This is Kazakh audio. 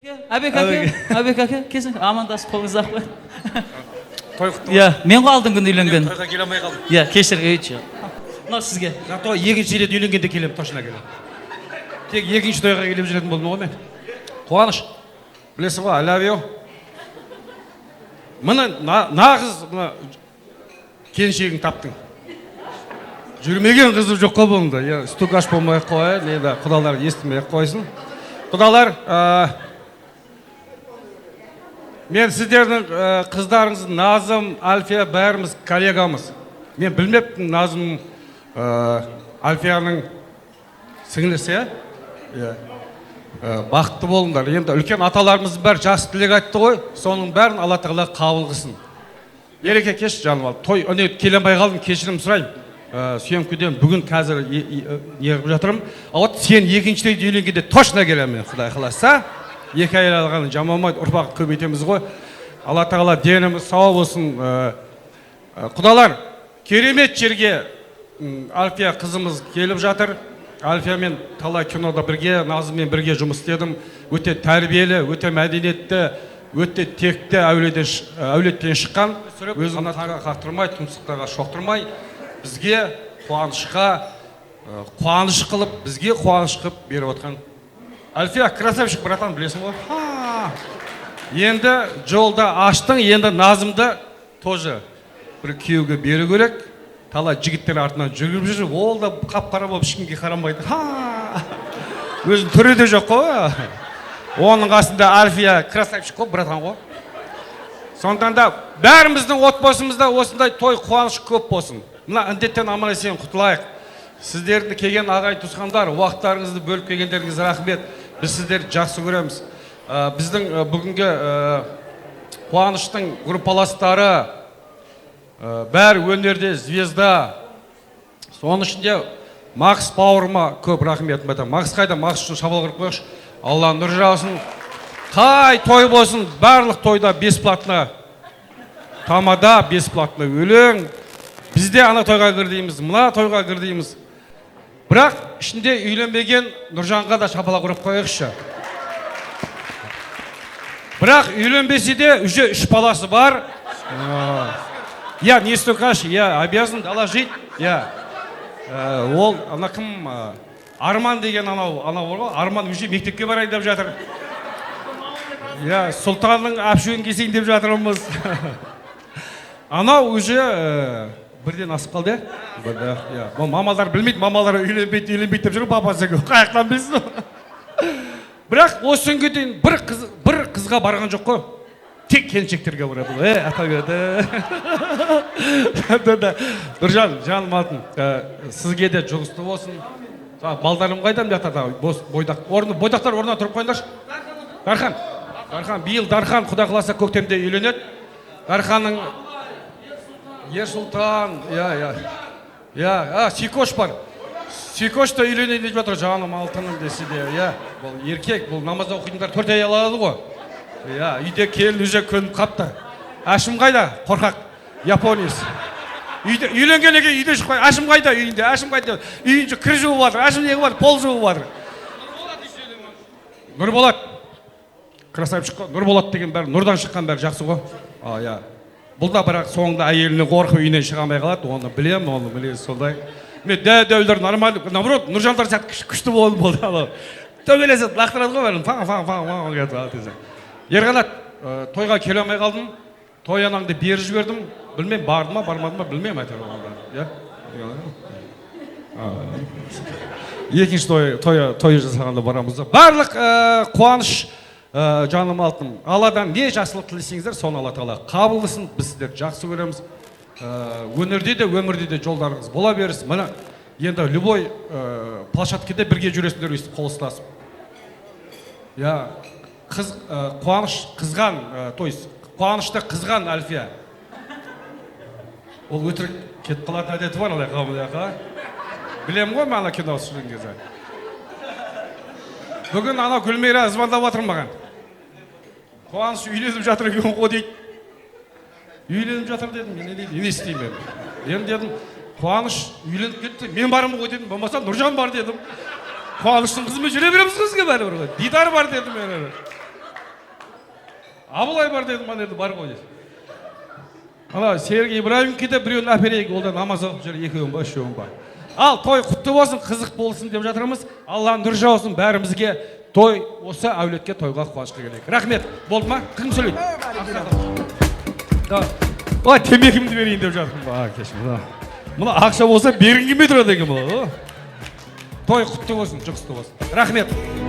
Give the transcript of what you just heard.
Әбек әке, Әбек әке, келсін, амандасып, қолыңызды алып қой. Той құтты. Иә, мен ғой алдыңғы күні үйленген. Тойға келе алмай қалдым. Иә, кешір, өйтші. Мынау сізге. Зато екінші рет үйленгенде келемін, точно келемін. Тек екінші тойға келіп жүретін болдым ғой мен. Қуаныш, білесің ғой, I love you. Міне, нағыз мына келіншегің таптың. Жүрмеген қызы жоқ қой бұнда. Иә, стукач болмай ақ қояйын, енді құдалар естімей ақ қойсын. Құдалар, мен сіздердің қыздарыңыз Назым, Альфия, бәріміз коллегамыз. Мен білмеппін, Назым Альфияның сіңлісі, иә? Иә. Бақытты болыңдар. Енді үлкен аталарымыз бәрі жақсы тілек айтты ғой, соның бәрін Алла Тағала қабыл қылсын. Ереке, кеш, жаным ал. Той, әне, келе алмай қалдым, кешірім сұраймын. Съемкеден бүгін қазір неғып жатырмын. А вот сен екінші рет үйленгенде точно келемін мен, Құдай қаласа. Екі әйел алған жаман болмайды, ұрпақ көбейтеміз ғой. Алла Тағала деніміз сау болсын. Құдалар, керемет жерге Альфия қызымыз келіп жатыр. Альфиямен талай кинода бірге, Назыммен бірге жұмыс істедім. Өте тәрбиелі, өте мәдениетті, өте текті әулеттен шыққан. Өзін қанатқа қақтырмай, тұмсықтарға шоқтырмай, бізге қуанышқа қуаныш қылып, бізге қуаныш қылып беріп отқан Альфия красавчик, братан, білесің ғой. Ха! Енді жолда аштың, енді Назымды тоже бір күйеуге беру керек. Талай жігіттер артынан жүгіріп жүр, ол да қап қара болып ешкімге қарамайды. Ха! Өзінің түрі де жоқ қой. Оның қасында Альфия красавчик қой, братан ғой. Сондықтан да бәріміздің отбасымызда осындай той, қуаныш көп болсын. Мына індеттен аман есен құтылайық. Сіздердің келген ағайын туысқандар, уақыттарыңызды бөліп келгендеріңізге рахмет. Біз сіздерді жақсы көреміз. Біздің бүгінгі Қуаныштың группаластары, бәрі өнерде звезда. Соның ішінде Макс бауырыма көп рахметімді айтамын. Макс қайда? Макс үшін шапалақ ұрып қояйықшы. Алла нұр жаусын. Қай той болсын, барлық тойда бесплатно тамада, бесплатно өлең. Бізде ана тойға кір дейміз, мына той кір дейміз. Бірақ ішінде үйленбеген Нұржанға да шапалақ ұрып қояйықшы. Бірақ үйленбесе де, уже үш баласы бар. Я не стукач, я обязан доложить. Я ол ана кім, Арман деген анау бар ғой, Арман уже мектепке барайын деп жатыр. Иә, Сұлтанның әпшуін кесейін деп жатырмыз. Анау уже бірден асып қалды, иә. Бірде, иә. Бұл мамалар білмейді, мамалар үйленбейді, үйленбейді деп жүр, папасы қай жақтан білсін. Бірақ осы күнге дейін бір қыз, бір қызға барған жоқ қой. Тек келіншектерге барады ғой. Ата берді. Да. Нұржан, жаным алтын, сізге де жұғысты болсын. Балдарым қайда мына жақта? Бос бойдақ. Орны, бойдақтар орнына тұрып қойыңдаршы. Дархан, Дархан, биыл Дархан, Құдай қаласа, көктемде үйленеді. Дарханның Ерсұлтан, иә, иә. Иә, а, Сикош бар. Сикош та үйленейін деп жатыр, жаным алтыным десе де, иә. Бұл еркек, бұл намаз оқитындар төрт әйел алады ғой. Иә, үйде келін уже көніп қапты. Әшім қайда? Қорқақ, японец. Үйде үйленгеннен кейін үйде шықпай, Әшім қайда үйінде, Әшім қайда? Үйінде кір жуып жатыр, Әшім не қылып жатыр? Пол жуып жатыр. Нұрболат. Красавчик қой. Нұрболат деген бәрі нұрдан шыққан, бәрі жақсы ғой. А, иә. Бұл да бірақ соңында әйеліне қорқып, үйінен шыға алмай қалады. Оны білемін, оны білемін сондай. Мен дәу дәулер нормально, наоборот, Нұржандар сияқты күшті болды болды анау. Төбелеседі, лақтырады ғой бәрін. Фаң фаң фаң фаң кетіп. Ерқанат, тойға келе алмай қалдым. Той анаңды беріп жібердім. Білмеймін, барды ма, бармады ма, білмеймін әйтеуір онда. Иә. Екінші той жасағанда барамыз да. Барлық қуаныш, жаным алтыным. Алладан не жақсылық тілесеңіздер, соны Алла Тағала қабыл қылсын. Біз сіздерді жақсы көреміз. Өнерде де, өмірде де жолдарыңыз бола берсін. Міне, енді любой площадкеде бірге жүресіңдер өйстіп қол ұстасып. Иә, қыз, Қуаныш қызған, то есть Қуанышты қызған Альфия. Ол өтірік кетіп қалатын әдеті бар ана жаққа. Білемін ғой мен ана кино түсірген кезде. Бүгін ана Гүлмира звондап жатыр маған. Қуаныш үйленіп жатыр екен ғой дейді. Үйленіп жатыр дедім, мен не дейді, не істеймін енді. Енді дедім, Қуаныш үйленіп кетті, мен бармын ғой дедім, болмаса Нұржан бар дедім. Қуаныштың қызымен жүре береміз, қызға бәрібір ғой. Дидар бар дедім мен. Абылай бар дедім, ана жерде бар ғой деді. Ана Серік Ибраимовке де біреуін әперейік, ол да намаз оқып жүр, екеуін ба, үшеуін ба. Ал той құтты болсын, қызық болсын деп жатырмыз. Алла нұр жаусын бәрімізге, той осы әулетке, тойға, қуанышқа келейік. Рахмет. Болды ма? Кім сөйлейді? Да. Ой, темекімді берейін деп жатырмын. А, кешір. Мына ақша болса, бергім келмей тұрады екен бұл. Той құтты болсын, жұғысты болсын. Рахмет.